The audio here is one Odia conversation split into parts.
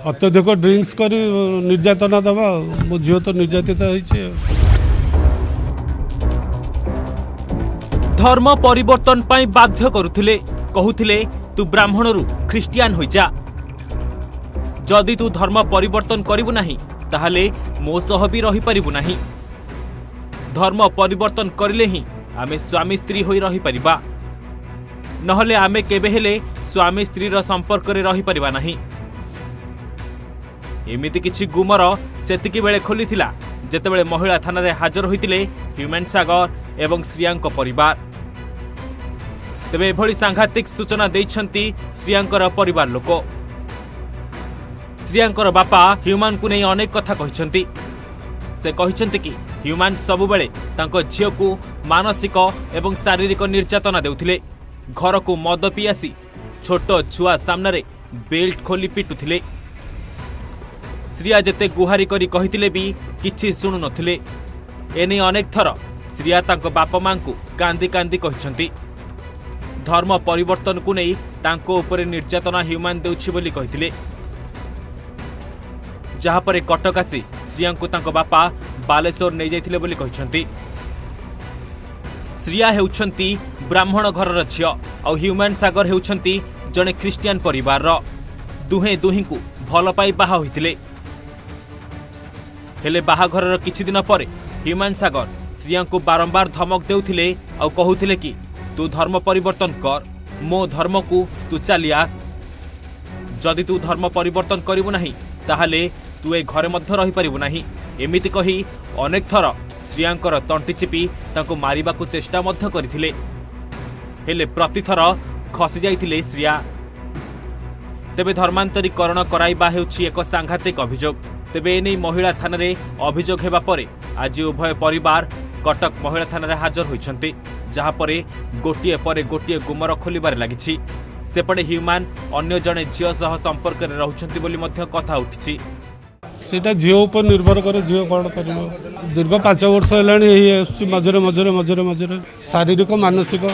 ଅତ୍ୟଧିକ ଡ୍ରିଙ୍କସ୍ କରି ନିର୍ଯାତନା ଦେବା। ଆଉ ମୋ ଝିଅ ତ ନିର୍ଯାତିତ ହେଇଛି ଆଉ। ଧର୍ମ ପରିବର୍ତ୍ତନ ପାଇଁ ବାଧ୍ୟ କରୁଥିଲେ। କହୁଥିଲେ, ତୁ ବ୍ରାହ୍ମଣରୁ ଖ୍ରୀଷ୍ଟିଆନ ହୋଇଯା, ଯଦି ତୁ ଧର୍ମ ପରିବର୍ତ୍ତନ କରିବୁ ନାହିଁ ତାହେଲେ ମୋ ସହ ବି ରହିପାରିବୁ ନାହିଁ। ଧର୍ମ ପରିବର୍ତ୍ତନ କରିଲେ ହିଁ ଆମେ ସ୍ୱାମୀ ସ୍ତ୍ରୀ ହୋଇ ରହିପାରିବା, ନହେଲେ ଆମେ କେବେ ହେଲେ ସ୍ୱାମୀ ସ୍ତ୍ରୀର ସମ୍ପର୍କରେ ରହିପାରିବା ନାହିଁ। ଏମିତି କିଛି ଗୁମର ସେତିକି ବେଳେ ଖୋଲିଥିଲା, ଯେତେବେଳେ ମହିଳା ଥାନାରେ ହାଜର ହୋଇଥିଲେ ହ୍ୟୁମାନ ସାଗର ଏବଂ ଶ୍ରିୟାଙ୍କ ପରିବାର। ତେବେ ଏଭଳି ସାଂଘାତିକ ସୂଚନା ଦେଇଛନ୍ତି ଶ୍ରିୟାଙ୍କର ପରିବାର ଲୋକ। ଶ୍ରିୟାଙ୍କର ବାପା ହ୍ୟୁମାନକୁ ନେଇ ଅନେକ କଥା କହିଛନ୍ତି। ସେ କହିଛନ୍ତି କି ହ୍ୟୁମାନ ସବୁବେଳେ ତାଙ୍କ ଝିଅକୁ ମାନସିକ ଏବଂ ଶାରୀରିକ ନିର୍ଯାତନା ଦେଉଥିଲେ। ଘରକୁ ମଦ ପିଇ ଆସି ଛୋଟ ଛୁଆ ସାମ୍ନାରେ ବେଲ୍ଟ ଖୋଲି ପିଟୁଥିଲେ। ଶ୍ରିୟା ଯେତେ ଗୁହାରି କରି କହିଥିଲେ ବି କିଛି ଶୁଣୁନଥିଲେ। ଏନେଇ ଅନେକ ଥର ଶ୍ରିୟା ତାଙ୍କ ବାପା ମାଙ୍କୁ କାନ୍ଦି କାନ୍ଦି କହିଛନ୍ତି। ଧର୍ମ ପରିବର୍ତ୍ତନକୁ ନେଇ ତାଙ୍କ ଉପରେ ନିର୍ଯାତନା ହ୍ୟୁମାନ ଦେଉଛି ବୋଲି କହିଥିଲେ। ଯାହାପରେ କଟକ ଆସି ଶ୍ରିୟାଙ୍କୁ ତାଙ୍କ ବାପା ବାଲେଶ୍ୱର ନେଇଯାଇଥିଲେ ବୋଲି କହିଛନ୍ତି। ଶ୍ରିୟା ହେଉଛନ୍ତି ବ୍ରାହ୍ମଣ ଘରର ଝିଅ ଆଉ ହ୍ୟୁମାନ ସାଗର ହେଉଛନ୍ତି ଜଣେ ଖ୍ରୀଷ୍ଟିଆନ ପରିବାରର। ଦୁହେଁ ଦୁହିଁଙ୍କୁ ଭଲ ପାଇ ବାହା ହୋଇଥିଲେ। ହେଲେ ବାହାଘରର କିଛି ଦିନ ପରେ ହ୍ୟୁମାନ ସାଗର ଶ୍ରିୟାଙ୍କୁ ବାରମ୍ବାର ଧମକ ଦେଉଥିଲେ ଆଉ କହୁଥିଲେ କି ତୁ ଧର୍ମ ପରିବର୍ତ୍ତନ କର, ମୋ ଧର୍ମକୁ ତୁ ଚାଲି ଆସ। ଯଦି ତୁ ଧର୍ମ ପରିବର୍ତ୍ତନ କରିବୁ ନାହିଁ, ତାହେଲେ ତୁ ଏ ଘରେ ମଧ୍ୟ ରହିପାରିବୁ ନାହିଁ। ଏମିତି କହି ଅନେକ ଥର ଶ୍ରିୟାଙ୍କର ତଣ୍ଟି ଚିପି ତାଙ୍କୁ ମାରିବାକୁ ଚେଷ୍ଟା ମଧ୍ୟ କରିଥିଲେ। ହେଲେ ପ୍ରତିଥର ଖସି ଯାଇଥିଲେ ଶ୍ରିୟା। ତେବେ ଧର୍ମାନ୍ତରୀକରଣ କରାଇବା ହେଉଛି ଏକ ସାଂଘାତିକ ଅଭିଯୋଗ। ତେବେ ଏନେଇ ମହିଳା ଥାନାରେ ଅଭିଯୋଗ ହେବା ପରେ ଆଜି ଉଭୟ ପରିବାର କଟକ ମହିଳା ଥାନାରେ ହାଜର ହୋଇଛନ୍ତି, ଯାହାପରେ ଗୋଟିଏ ପରେ ଗୋଟିଏ ଗୁମର ଖୋଲିବାରେ ଲାଗିଛି। ସେପଟେ ହ୍ୟୁମାନ ଅନ୍ୟ ଜଣେ ଝିଅ ସହ ସମ୍ପର୍କରେ ରହୁଛନ୍ତି ବୋଲି ମଧ୍ୟ କଥା ଉଠିଛି। ସେଇଟା ଝିଅ ଉପରେ ନିର୍ଭର କରେ, ଝିଅ କ'ଣ କରିବ। ଦୀର୍ଘ 5 ବର୍ଷ ହେଲାଣି ହେଇ ଆସୁଛି, ମଝିରେ ମଝିରେ ମଝିରେ ମଝିରେ ଶାରୀରିକ ମାନସିକ।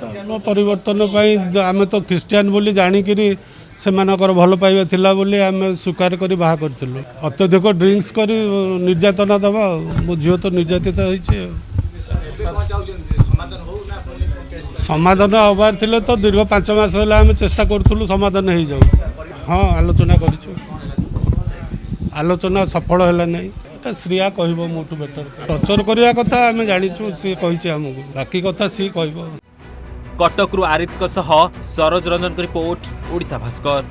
ଧର୍ମ ପରିବର୍ତ୍ତନ ପାଇଁ ଆମେ ତ ଖ୍ରୀଷ୍ଟିଆନ ବୋଲି ଜାଣିକିରି, ସେମାନଙ୍କର ଭଲ ପାଇବା ଥିଲା ବୋଲି ଆମେ ସ୍ୱୀକାର କରି ବାହା କରିଥିଲୁ। ଅତ୍ୟଧିକ ଡ୍ରିଙ୍କସ୍ କରି ନିର୍ଯାତନା ଦେବା। ଆଉ ମୋ ଝିଅ ତ ନିର୍ଯାତିତ ହେଇଛି ଆଉ। ସମାଧାନ ହେବାର ଥିଲେ ତ ଦୀର୍ଘ 5 ମାସ ହେଲା ଆମେ ଚେଷ୍ଟା କରୁଥିଲୁ ସମାଧାନ ହେଇଯାଉ। ହଁ, ଆଲୋଚନା କରିଛୁ, ଆଲୋଚନା ସଫଳ ହେଲା ନାହିଁ। ଏଟା ଶ୍ରିୟା କହିବ ମୋଠୁ ବେଟର। ଟର୍ଚର କରିବା କଥା ଆମେ ଜାଣିଛୁ, ସିଏ କହିଛି ଆମକୁ। ବାକି କଥା ସିଏ କହିବ। କଟକରୁ ଆରିତଙ୍କ ସହ ସରୋଜ ରଞ୍ଜନଙ୍କ ରିପୋର୍ଟ, ଓଡ଼ିଶା ଭାସ୍କର।